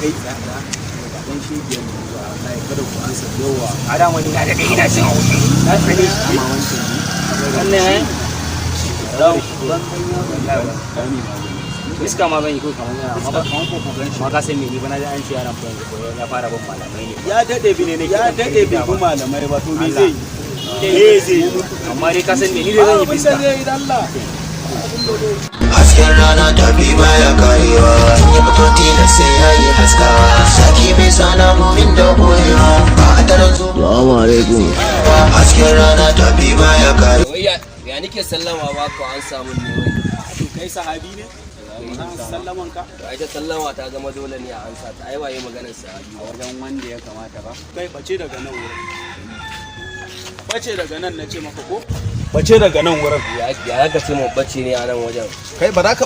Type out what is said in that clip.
Kai, da da dan shegiyar ne zuwa, wallahi kada ku ansa yawa. A da wani na daɗe ina cin haushi, na tsane shi. Amma wancan ne. Wannan eh. Wallahi Iska ma zan yi ko kamar yana, amma ba kamar ko ku gan shi. Amma ka san me, ni ba na ji an ce yaran fa yanzu ko ya fara bin malamai ne. Ya dade bi ne, ya dade bai bi malamai ba. To me Allah. zai yi? Me zai yi? Amma dai ka san me, ni dai zan yi Abin da fiska. zai yi da Allah. Hasken rana tafi baya karewa, in ya fito tilas sai ya yi haskawa. Saki bai sana gumin da boyewa ba a taron zo. Salamu alaikum. Hasken rana tafi baya karewa. Wai ya nike sallama ba ka an samu ne wai? To kai sahabi ne? An sallaman ka? To ai ta sallama ta zama dole ne a ansa ta. Ai waye maganar sahabi? A wajen wanda ya kamata ba. Kai, bace daga nan wurin. Bace daga nan na ce maka ko? Bace daga nan wurin. Ya ya ka ce mu bace ne a nan wajen? Kai, ba za ka